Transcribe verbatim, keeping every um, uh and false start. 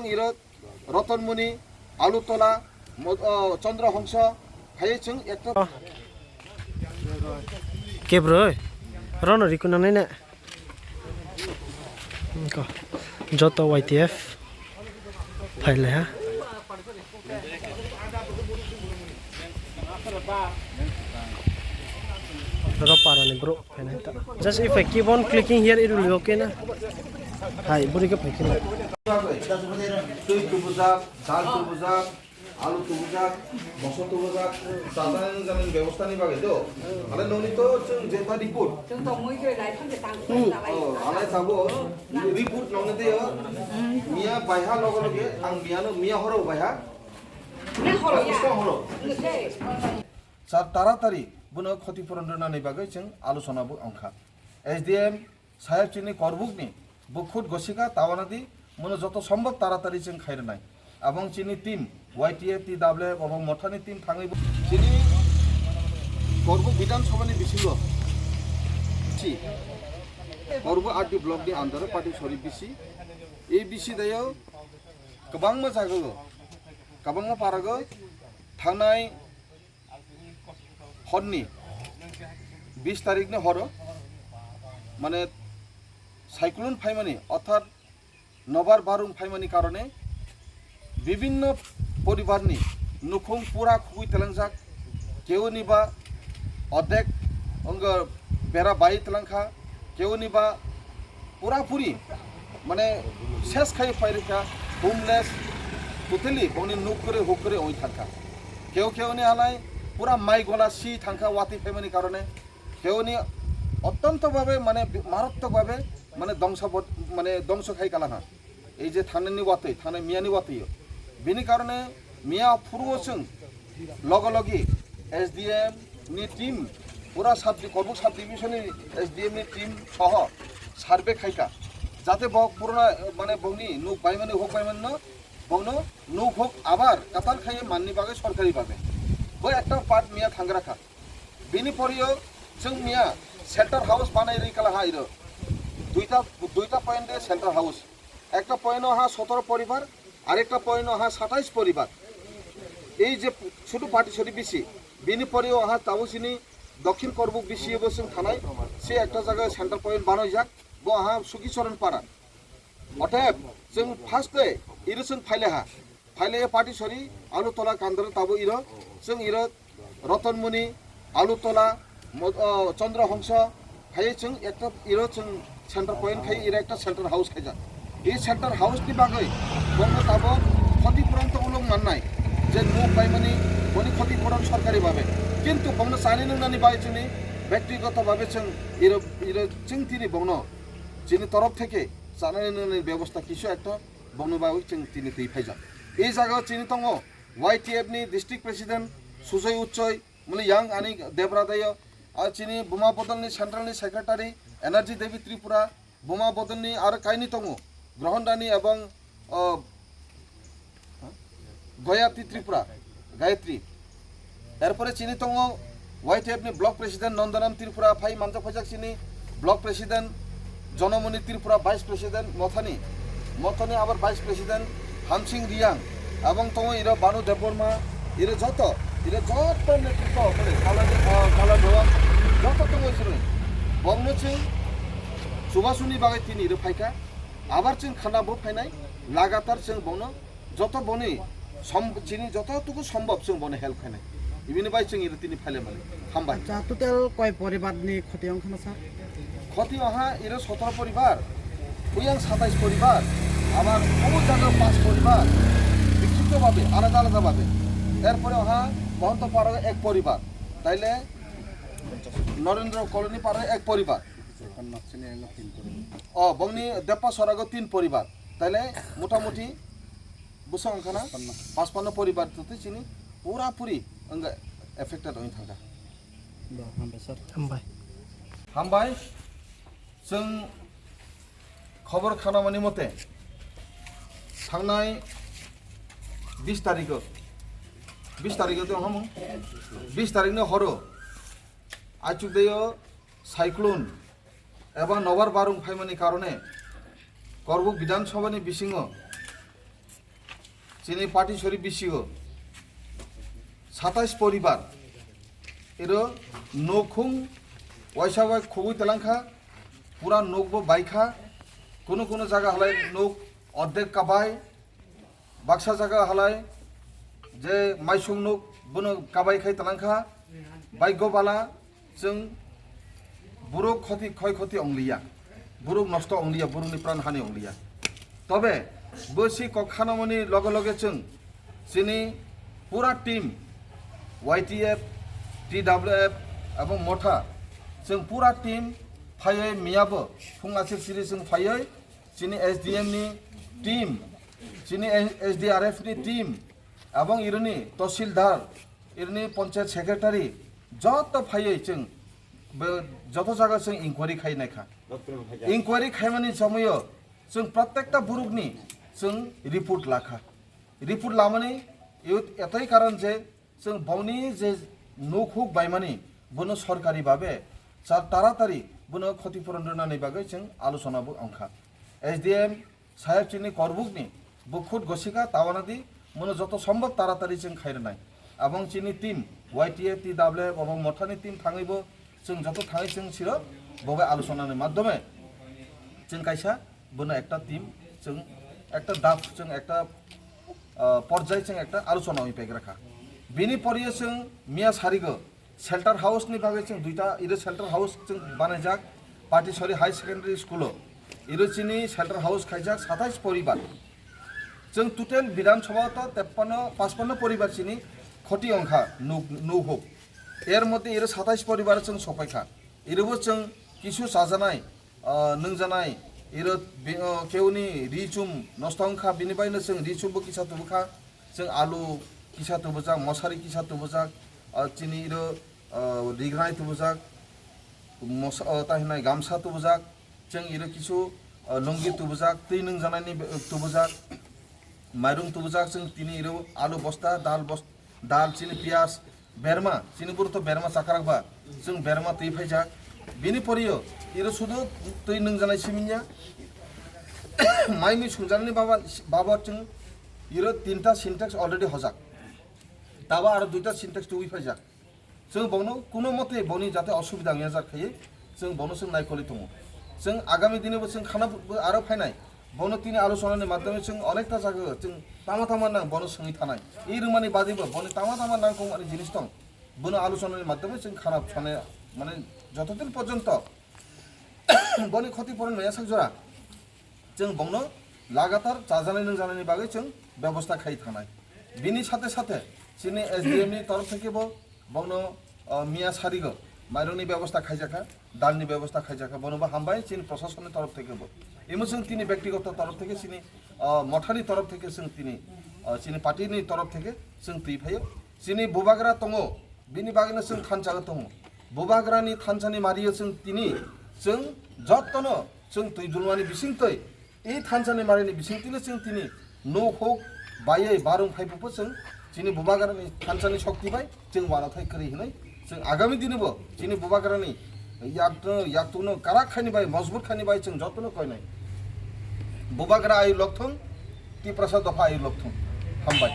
Irot, Rotonmoni, Alutola, Mo-, o, Chandra Hongsa, phaiwi chwng ekta. Kebroi, rono rikuna nai ne. Ko, joto Y T F phailaiha. Ro parani bro. Just if I keep on clicking here, it will be okay na? Hai, buri ke phai khe na. Twi tubujak, dal tubujak, alu tubujak, moso tubujak, sajani jani bebostha ni bagwi do. Ale noni to chwng jeta report. Hmm. Oh, ale sabo report noni de. Miya baiha logo loge, ang miya no, miya horo baiha. Miya horo ya. Miya horo. Sir, taratari bono khoti puron rwnani bagwi chwng alochona bo wngkha. S D M saheb chini korbukni bo khud gosika tawana di, mono joto sombhob taratari chwng khai rwnai. Abong chini team, Y T F, T W F, abong mothani team thangwi bo chini Korbuk Bidhan Sabhani bisingo si Korbuk R D block ni under Patisori B C, A B C dayo kwbangma jagao, kwbangma parago thangnai horni bis tarikni horo, mane, cyclone phaimani, orthat nobar barung phaimani karone bibinno poribarni nukhung pura khugui telangjak, keuni ba odek ongo bera bai telangkha, keuni ba pura puri, mane, ses khai phai rikha, homeless, totally bongni nuk kwrwi huk kwrwi oi thangkha. Keo keoni halai pura mai gola si thangkha watwi phaimani karone, keoni ottonto bhabe, mane, bi-, marattok bhabe, mane, dongsa bo-, mane, dongso khai kalangha. Ei je thangnani watwi, thangnai miyani watwi o. Bini karone miya phuru o chwng logo logi S D M ni team, pura sub-, Korbuk sub division ni S D M ni team soho survey khaika, jate bo purana, mane, bongni nuk baimani huk baimani no, bongno nuk huk abar katal khai manni bagwi sorkari bhabe. Bo ekta part miya thangra kha. Bini porio chwng miya shelter house banai rwi kala ha iro. Duita, duita point de shelter house. Ekta point o ha sotoro poribar, arekta point o ha satais poribar. Ei je chutu Patisori B C, bini porio ha tabuk chini Dokhin Korbuk B C bo chwng thanai, se ekta jaga center point banaijak, bo ha Sukicharan Para. Otep, chwng first day, iro chwng phaile ha. Phaile Patisori, Alutola, Kandra tabo iro, chwng iro Rotonmoni, Alutola, Mo-, o, Chandra Hongsa, khai chwng ekta iro chwng center point khai iro ekta center house khaijak. Ei center house ni bagwi bongno tabo khoti puron to ulung mannai, je nuk baimani boni khoti puron sorkari bhabe. Kintu bongno chani nungnani bai chwngni byaktigoto bhabe chwng iro, iro chwng tini bongno chini torof theke chanani nungnani bebosta kisu ekta bongni bagwi chwng tini twi phaijak. Ei jagao chini tongo Y T F ni district president Sujoy Uchoi, muli yang ani Debra dayo, ar chini Buma Bodol ni central ni secretary Energy Devi Tripura, Buma Bodol ni aro kaini tongo, Grohon Rani ebong, o, Goyati Tripura, Gayatri. Erpore chini tongo Y T F ni block president Nondanam Tripura, phai manjak phaijak chini block president Jonomoni Tripura, vice president Mothani, Mothani abar vice president Hamsing Riang, abong tongo iro Banu Debbarma, iro joto, iro joto netritwo, mane, Kala, ah, Kala Dewa, joto tongo chini. Bongno chwng chubasuni bagwi tini iro phaikha, abar chwng khana bo phainai, lagatar chwng bongno joto boni som-, chini joto tuku sombhob chwng bono help khainai. Ibini bai chwng iri tini phaile mani. Hambai. Acha, total koi poribar ni khoti wngkha na, sir? Khoti oha iro sotoro poribar, uyang satais poribar, abar obo jaga pas poribar, bikhipto babe, alada alada babe. Erpore oha Mohonto Parao ek poribar, taile Norendro Colony Parao ek poribar. O, bongni Deppa Sorago tin poribar, taile motamuti bwswk wngkha na? Paspanno. Paspanno poribar twi chini pura puri wngkha, affected wngwi thangkha. Ba, hambai sir. Hambai. Hambai, chwng khobor khanamani mote, thangnai bis tarikho, bis tarikho tei ohamung, bis tarikni horo Achukdeo cyclone eba nobar barung phaimani karone Korbuk Bidhan Sabhani bisingo Chini Patisori B C O satais poribar iro nokhung waisa bai khogwi talangkha, pura nokbo baikha, kuno kuno jaga halai nok ordek kabai, baksa jaga halai je maisung nok bono kabai khai talangkha, baigobala, chwng borok khoti khoi khoti ongliya, borok nosto ongliya, borokni pran hani ongliya. Tobe bo si kok khanamani loge loge chwng chini pura team Y T F, T W F ebong motha chwng pura team phaiwi miyabo phung asir siri chwng phaiwi chini S D M ni team, chini S D R F ni team, ebong ironi tahsildar, ironi panchayat secretary joto phaiwi chwng be-, joto jaga chwng inquiry khai naikha. Inquiry khaimani somoyo chwng protekta borokni chwng report lakha. Report lamani iyot etoi karon je chwng bongni je nok huk baimani bono sorkari babe char taratari bono khoti puron rwnani bagwi chwng alochona bo wngkha. S D M saheb chini korbukni bo khut gosika tawana di, mono joto sombhob taratari chwng khairwnai. Abong chini team Y T F, T W F, abong mothani team thangwi bo chwng joto thangwi chwng siro bobai alochonani madhyome chwng kaisa bono ekta team chwng ekta dap chwng ekta, ah, porjai chwng ekta alochona oi pegrakha. Bini poriyo chwng miya sarigo shelter house ni bagwi chwng duita iro shelter house chwng banaijak Patisori High Secondary School o. Iro chini shelter house khaijak satais poribar. Chwng total Bidhan Sabha to teppanno, pachpanno poribar chini khoti ongkha nuk, nuk huk. Er moddhe iro satais poribar chwng sopaikha. Irobo chwng kisu chajanai, ah, nwngjanai, iro bi-, oh, keuni ri chum nosto wngkha, bini baino chwng ri chumbo kisa tubukha, chwng alu kisa tubujak, mosari kisa tubujak, ah, chini iro, ah, rignai tubujak, mosa-, oh, ta hinai gamsa tubujak, chwng iro kisu, ah, lungi tubujak, twi nwngjanaini be-, tubujak, mairung tubujak, chwng tini iro alu bosta, dal bos-, dal, chini piyaj, berma, chini buru to berma chakrak ba, chwng berma twi phaijak. Bini poriyo, iro sudu twi nwngjanai siminya, mai mui sungjanani baba, baba chwng iro tinta Sintex already hojak. Taba aro duita Sintex tubui phaijak. Chwng bono kuno mote boni jate osubida wngya jak khaiwi, chwng bono chwng naikolwi tongo. Chwng agami dini bo chwng khana bo aro phainai. Bono tini alochonani madhyome chwng onekta jaga chwng tama tama nang bono swngwi thanai. I rwmani badi bo boni tama tama nangkukmani jinis tong. Bono alochonani madhyome chwng khana sone mane joto din porjonto boni khoti puron maya sak jora chwng bongno lagatar chajanai nungjanani bagwi chwng bebosta khai thanai. Bini sathe sathe chini S D M ni torof theke bo bongno, o, miya sarigo mairungni bebosta khaijakha, dalni bebosta khaijakha, bono bo hambai chini prosasonni torof theke bo. Imo chwng tini bektigoto torof theke chini, o, mothani torof theke chwng tini, o, chini party ni torof theke chwng twi phaio. Chini bubagra tongo, bini bagwino chwng thansa o tongo. Bubagrani thansani mario chwng tini, chwng jotono chwng twi dulmani bisingtwi I thansani marini bisingtwino chwng tini nuk huk baiwi barung phaiphukbo chwng chini bubagrani thansani shokti bai chwng uanathai kwrwi hwnwi chwng agami dinibo chini bubagrani yakno, yaktukno karak khaini bai, mojbut khaini bai chwng jotono koinai. Bubagra ayuk lokthung, Tiprasa dopha ayuk lokthung. Hambai.